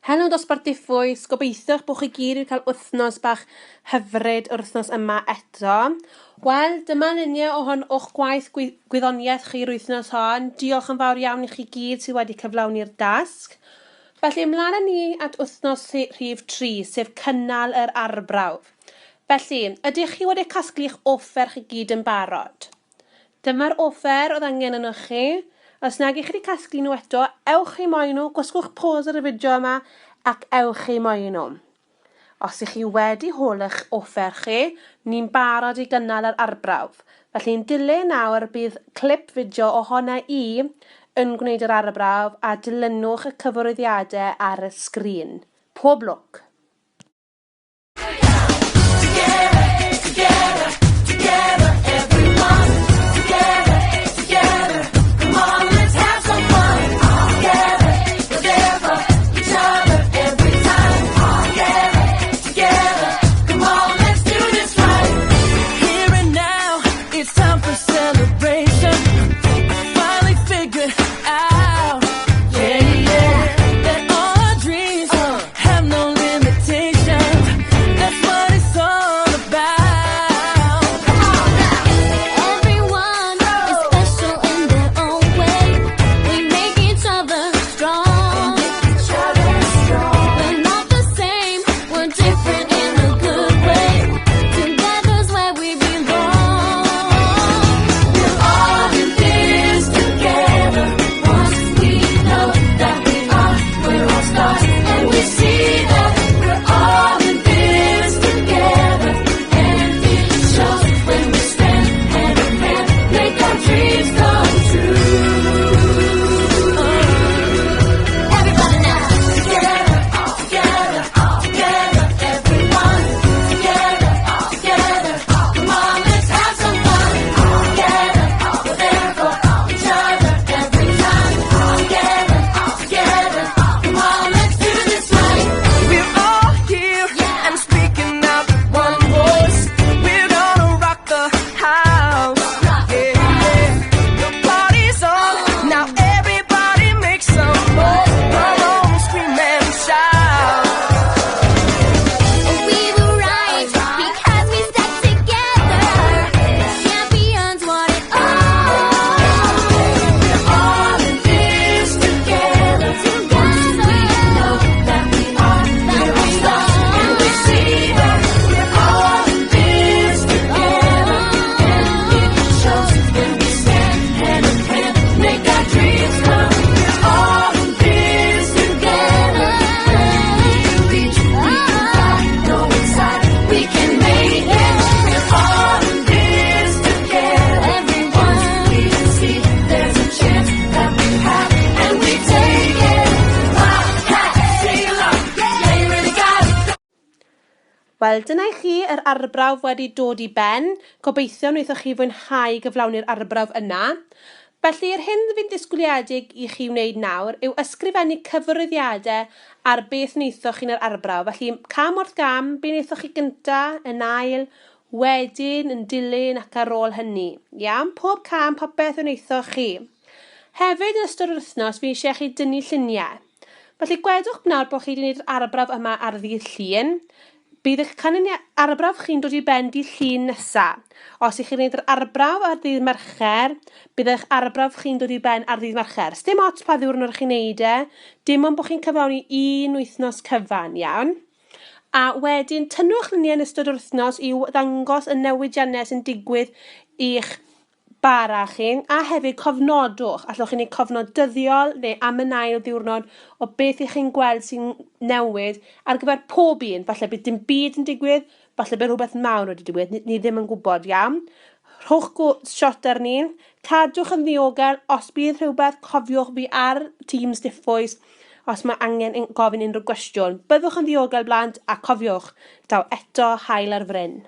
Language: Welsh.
Helo dosbarth diffwys, gobeithio eich bod chi gyd wedi cael wythnos bach hyfryd yr wythnos yma eto. Wel, dyma luniau o hon o'ch gwaith gwyddoniaeth chi'r wythnos hon. Diolch yn fawr iawn i chi gyd sydd wedi cyflawni'r dasg. Felly, ymlaen â ni at wythnos rhif 3, sef cynnal yr arbrawf. Felly, ydych chi wedi casglu'ch offer chi gyd yn barod? Dyma'r offer oedd angen arnoch chi. Os nag ych chi wedi casglu nhw eto, ewch i moyn nhw, gwasgwch pause ar y fideo yma ac ewch i moyn nhw. Os ych chi wedi hôl eich offer chi, ni'n barod i gynnal yr arbrawf. Felly yn dilyn nawr bydd clip fideo ohona i yn gwneud yr arbrawf a dilynwch y cyfarwyddiadau ar y sgrin. Pob lwc! Wel, dyna i chi yr arbrawf wedi dod i ben. Gobeithio wnaethoch chi fwynhau gyflawni'r arbrawf yna. Felly, yr hyn fi'n ddisgwyliedig i chi wneud nawr yw ysgrifennu cyfarwyddiadau ar beth wnaethoch chi'n yr arbrawf. Felly, cam wrth gam, be wnaethoch chi gynta, yn ail, wedyn, yn dilyn ac ar ôl hynny. Iawn? Pob cam, popeth wnaethoch chi. Hefyd, yn ystod yr wythnos, fi eisiau chi dynnu lluniau. Felly, gwedwch nawr bod chi wedi gwneud yr arbrawf yma ar ddydd Llun. Bydd eich canlyniad arbrawf chi'n dod i ben dydd Llun nesa. Os ych chi'n gwneud yr arbrawf ar ddydd Mercher, bydd eich arbrawf chi'n dod i ben ar ddydd Mercher. Sdim ots pa ddiwrnod chi'n neud e, dim ond bod chi'n cyflawni un wythnos cyfan, iawn? A wedyn tynnwch luniau yn ystod yr wythnos i ddangos y newidiannau sy'n digwydd i'ch bara chi, a hefyd cofnodwch, allwch chi wneud cofnod dyddiol neu am yn ail ddiwrnod o beth ych chi'n gweld sy'n newid ar gyfer pob un. Falle bydd dim byd yn digwydd, falle bydd rhywbeth mawr wedi digwydd, ni, ni ddim yn gwybod, iawn? Rhowch go shot arni, cadwch yn ddiogel, os bydd rhywbeth, cofiwch fi ar Teams Diffwys os mae angen gofyn unrhyw gwestiwn. Byddwch yn ddiogel blant a cofiwch, daw eto haul ar fryn.